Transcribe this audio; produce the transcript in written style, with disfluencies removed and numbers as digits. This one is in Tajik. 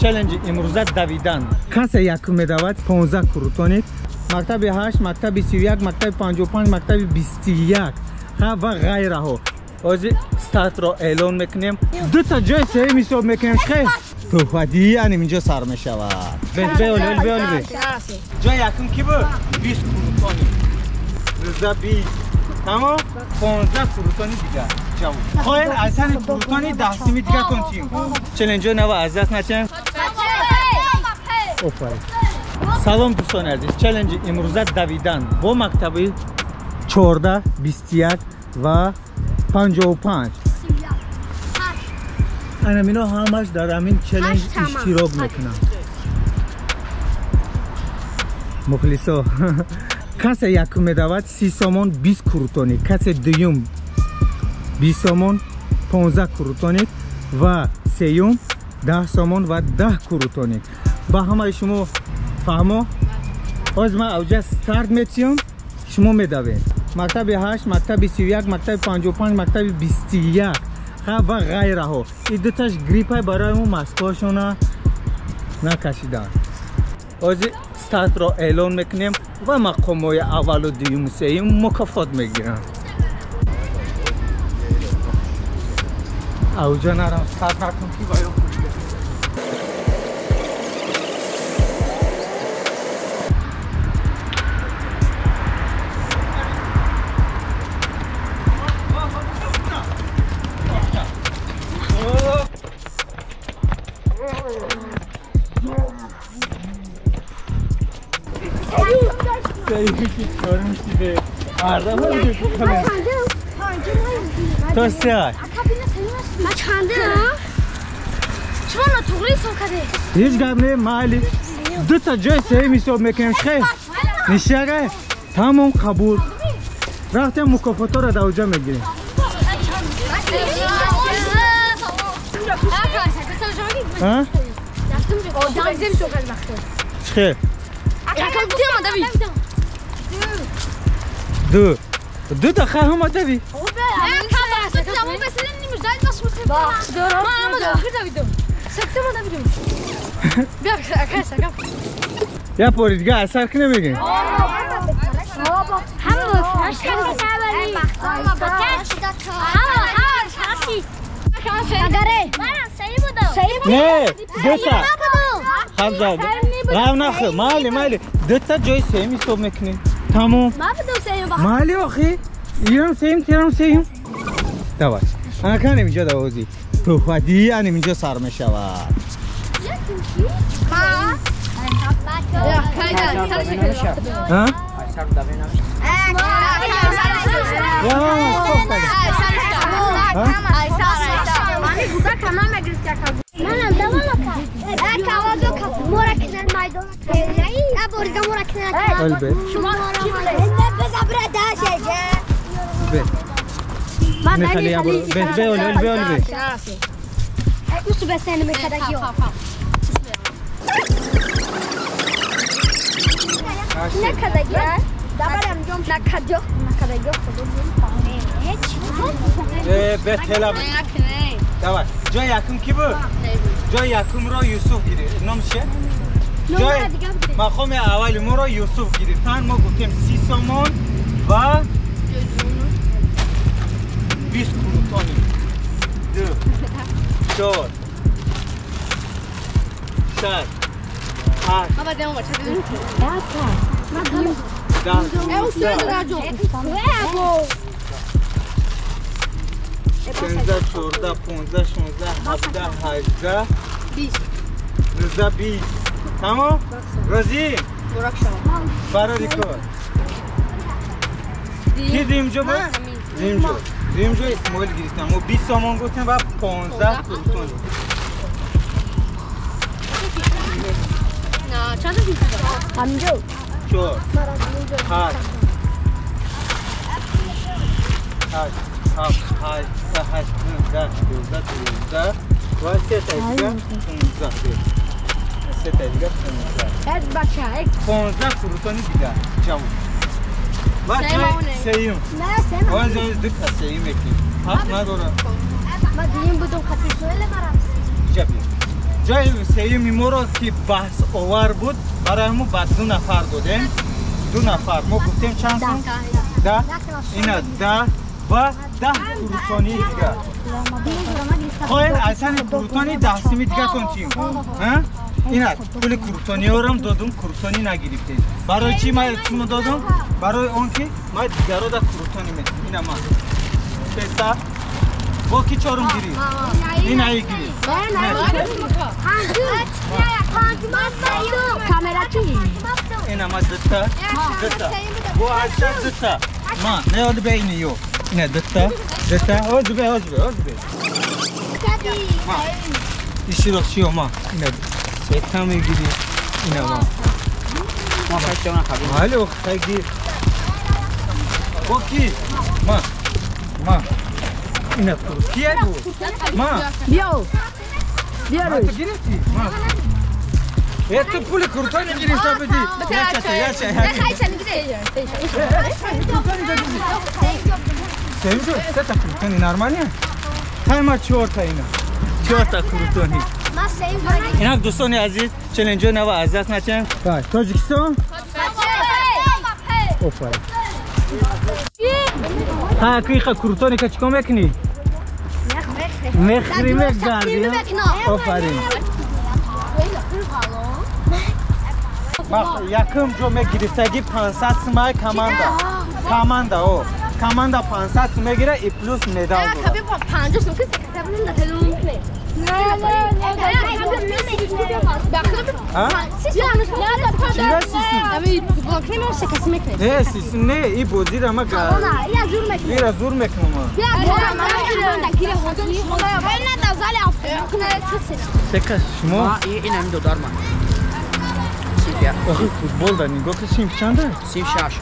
Челленджи имрӯза давидан. Касе якум медавад 15 курутонит. Мактаби 8, мактаби 31, мактаби 55, мактаби 21 ва ғайраҳо. Ҳозир стартро эълон мекунем. Дута ҷои сеюм ҳисоб мекунем. Хе туҳфадӣ аним инҷо сар мешавад. Беоли. Ҷои якум ки буд? 20 курутони. 19 20. Тамом? 15 курутони дигар. Ҷавоб. Хоҳем аз ҳамин курутони 10 сими дигар тон тием. Челленҷои нава аз даст начем. Офарин. Салом дӯстони азиз. Челленҷи имрӯза давидан бо мактаби 14, 21 ва 55. Анамино ҳамаш дар ҳамин челлендж иштирок мекунанд. Мухлисо, касе якум медавад 30 сомон 20 курутони, касе дуюм 20 сомон 15 курутони ва сеюм 10 сомон ва 10 курутони. Ба ҳамаи шумо фаҳмо? Ҳозир ман авҷа старт метиём, шумо медавед. Мактаби 8, мактаби 31, мактаби 55, мактаби 21 ва ғайраҳо. Ин дуташ гриппай барои мо маскаҳошона накашиданд. Ҳозир стартро эълон мекунем ва мақомҳои аввалу дуюму сеюм мукофот мегиранд. Авҷа нарам старт накун ки ва ё То се. Ма чанде? Шумо нотуғри ҳисоб кардед. Ҳеҷ гап не, майли. Дута ҷои сеюм ҳисоб мекунем. Хе. Нишага? Тамом қабул. Рафтем мукофотҳоро дар оҷа мегирем. Ҳа? Хе. Ду. Ду даха ҳама дави. Я пори дига асар ки намегем. Не, дута. Хабза. Рав нахӯ, майли, майли. Дута ҷои сеюм ҳисоб мекунем. Тамом. Майли охи. Ирам сеюм, тирам сеюм. Давай. Анаканем инҷо давозӣ. Туҳфадӣ анем инҷо сар мешавад. Ҳа? Давай. Ҷои якум ки буд? Ҷои якумро Юсуф гирифт. Ном чие? Ҷои мақоми аввали моро Юсуф гирифтанд. Мо гуфтем 30 сомон ва 20 курутони. 2 4 6 8 10 13, 14, 15, 16, 17, 18, 20. 19, 20. Тамом? Розӣ? Барори кор. Ки дуюмҷо буд? Дуюмҷо. Дуюмҷо Исмоил гирифтам. Мо 20 сомон гуфтем ва 15 курутон. 4 8 8 7 8 8 9 10 11 12 ва се та дига 15. Се та дига 15. 15 курутони дигар. Ҷавоб. Ва ҷои сеюм. Ҳозир ду та сеюм мекунем. Ҳақ надорад. Ма дуюм будум, хати суэле марам. Иҷа бия. Ҷои сеюми моро ки баҳсовар буд, барои мо ба 2 нафар додем. 2 нафар. Мо гуфтем чанд сум? 10. Ина 10 ва 10 курутонии дигар. Хоҳем асани курутони 10 суми дигатон чим? Ина пули курутониёрам додум, курутонӣ нагирифтем. Барои чӣ ман шумо додум? Барои он ки ман дигаро да курутонӣ метам. Ина ман. Сета. Бо ки чорум гирифт? Ина и гирифт. Ина ма дта. Дта. Бо ҳашта дта. Ма, не оди бе ини ё. Ина дта. Дта. Оди бе, оди бе, оди бе. Ма. Иширо шиё ма. Ина сета мегири. Ина ма. Ма хай хабар. Алло, хай гир. Бо ки? Ма. Ма. Ина кие буд? Ма. Биё. Биё. Ма ту гирифтӣ? Ма. Ту пули курутони гирифта будӣ. Яча, яча, яча. Сеюм шуд? Сета курутони нормально? Ҳай ма чорта ина. Чорта курутони. Инак дӯстони азиз, челленҷои нава аз даст начем. Тоҷикистон? Офарин. Ҳа, киха курутони ка чикор мекунӣ? Мехӯрӣ, мегардӣ. Офарин. Якум ҷо мегирифтагӣ 500 сумаи команда. Команда, о. Команда 500 сум мегира и плюс медал дорад. Не, сисум не, и бозира ма ира зур мекунам. Сека шумо? Инам додарма. Охи футбол да нигоҳ ки синф чанда? Синф 6.